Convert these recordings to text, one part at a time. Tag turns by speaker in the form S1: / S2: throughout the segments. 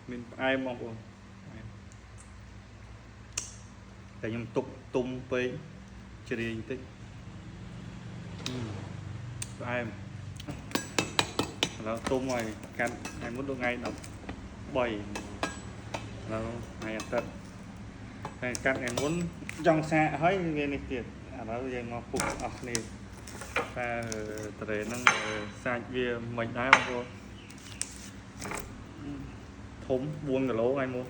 S1: មានផ្អែមបងប្អូនផ្អែមតែខ្ញុំទុកទុំពេកជ្រាយបន្តិចហឹមផ្អែមឥឡូវទុំឲ្យកាត់ថ្ងៃមុនដល់ថ្ងៃ13ឥឡូវថ្ងៃអាទិត្យតែកាត់ថ្ងៃមុនចង់សាកហើយវានេះទៀតឥឡូវយើងមកពុកអស់គ្នាតែត្រេនហ្នឹងសាច់វាមិនដែរបងប្អូនធំ4គីឡូថ្ងៃមុន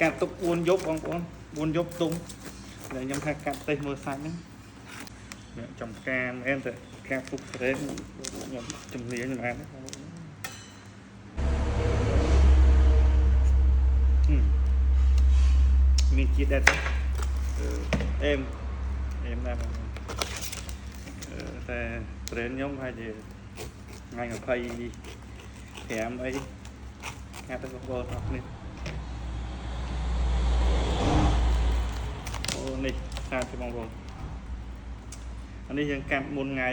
S1: កាត់ទុក4យប់បងប្អូន4យប់ទុំតែខ្ញុំថាកាត់ទេមើលសាច់ហ្នឹងអ្នកចំការមែនតែការពុកត្រេនខ្ញុំជំនាញមែនបងប្អូនមានជាតិដែរអេមអេមដែរបងប្អូនតែត្រេនខ្ញុំហើយជាថ្ងៃ25អីកាត់ទៅបងប្អូនអរគ្នាអូនេះសាច់ទេបងប្អូនអានេះយើងកាត់មុនថ្ងៃ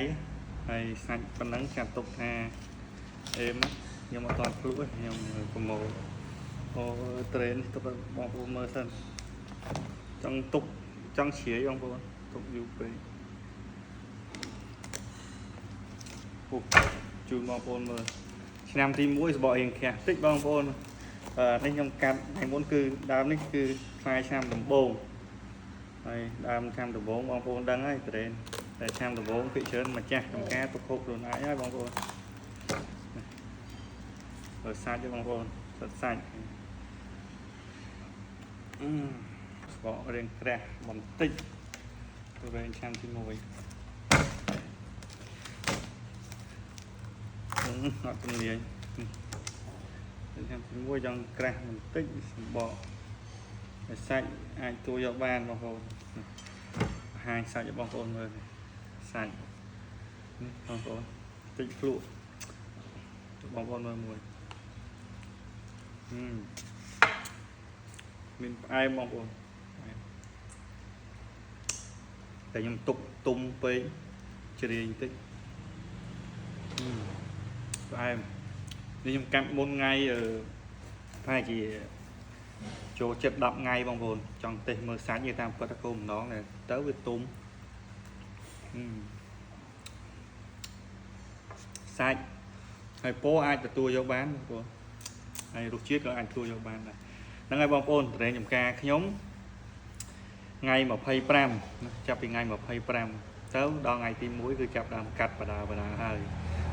S1: ហើយសាច់ប៉ុណ្ណឹងកាត់ទុកថាអេមខ្ញុំអត់ទាន់ភ្លក់ទេខ្ញុំប្រមូលអូត្រេនទុកឲ្យបងប្អូនមើលសិនចង់ទុកចង់ជ្រាយបងប្អូនទុកយូរពេកពុកជូនបងប្អូនមើលឆ្នាំទី1សបករៀងក្រាស់តិចបងប្អូននេះខ្ញុំកាត់ថ្ងៃមុនគឺដើមនេះគឺផ្លែឆ្នាំដំបូងហើយដើមឆ្នាំដំបូងបងប្អូនដឹងហើយត្រេនតែឆ្នាំដំបូងភាគច្រើនម្ចាស់ចំការទុកហូបខ្លួនឯងហើយបងប្អូនបើសាច់ទេបងប្អូនសិតសាច់សបករៀងក្រាស់បន្តិចត្រេនឆ្នាំទី1អត់ជំនាញឆ្នាំទី1ចង់ក្រាស់បន្តិចសម្បកហើយសាច់អាចទួយកបានបងប្អូនបង្ហាញសាច់ឲ្យបងប្អូនមើលសាច់នេះបងប្អូនតិចភ្លក់បងប្អូនមើលមួយមានផ្អែមបងប្អូនតែខ្ញុំទុកទុំពេកជ្រាយបន្តិចផ្អែមនេះខ្ញុំកាត់មុនថ្ងៃប្រហែលជាចូលចិត្ត10ថ្ងៃបងប្អូនចង់ទេមើលសាច់នេះតាមពិតគោម្ដងទៅវាទុំសាច់ហើយពោអាចទទួលយកបានបងប្អូនហើយរសជាតិក៏អាចទទួលយកបានដែរហ្នឹងហើយបងប្អូនត្រេនចំការខ្ញុំថ្ងៃ25ណាចាប់ពីថ្ងៃ25ទៅដល់ថ្ងៃទី1គឺចាប់ដើមកាត់បដាបដាហើយ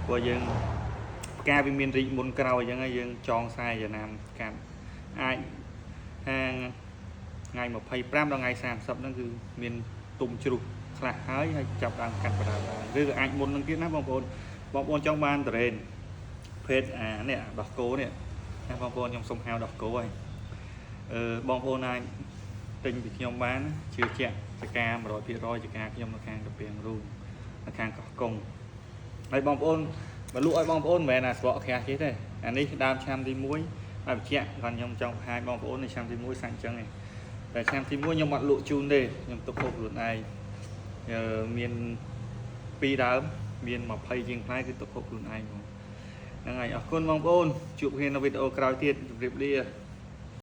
S1: ព្រោះយើងផ្កាវាមានរីកមុនក្រោយអញ្ចឹងហើយយើងចងខ្សែចំណាំកាត់អាចថាថ្ងៃ25ដល់ថ្ងៃ30ហ្នឹងគឺមានទុំជ្រុះខ្លះហើយហើយចាប់ដើមកាត់បដាបដាឬក៏អាចមុនហ្នឹងទៀតណាបងប្អូនបងប្អូនចង់បានត្រេនភេទអានេះដោះគោនេះណាបងប្អូនខ្ញុំសុំហៅដោះគោហើយបងប្អូនអាចទិញពីខ្ញុំបានជឿជាក់ចការ100%ចការខ្ញុំនៅខាងកាពីងរូងនៅខាងកោះកុងហើយបងប្អូនបើលក់ឲ្យបងប្អូនមិនមែនអាស្វកក្រាស់ទេទេអានេះដើមឆ្នាំទី1ហើយបញ្ជាក់គាត់ខ្ញុំចង់បង្ហាញបងប្អូននៅឆ្នាំទី1សាច់អញ្ចឹងឯងតែឆ្នាំទី1ខ្ញុំអត់លក់ជូនទេខ្ញុំទុកហូបខ្លួនឯងមាន2ដើមមាន20ជាងផ្លែគឺទុកហូបខ្លួនឯងហ្មងហ្នឹងហើយអរគុណបងប្អូនជួបគ្នានៅវីដេអូក្រោយទៀតជម្រាបលា។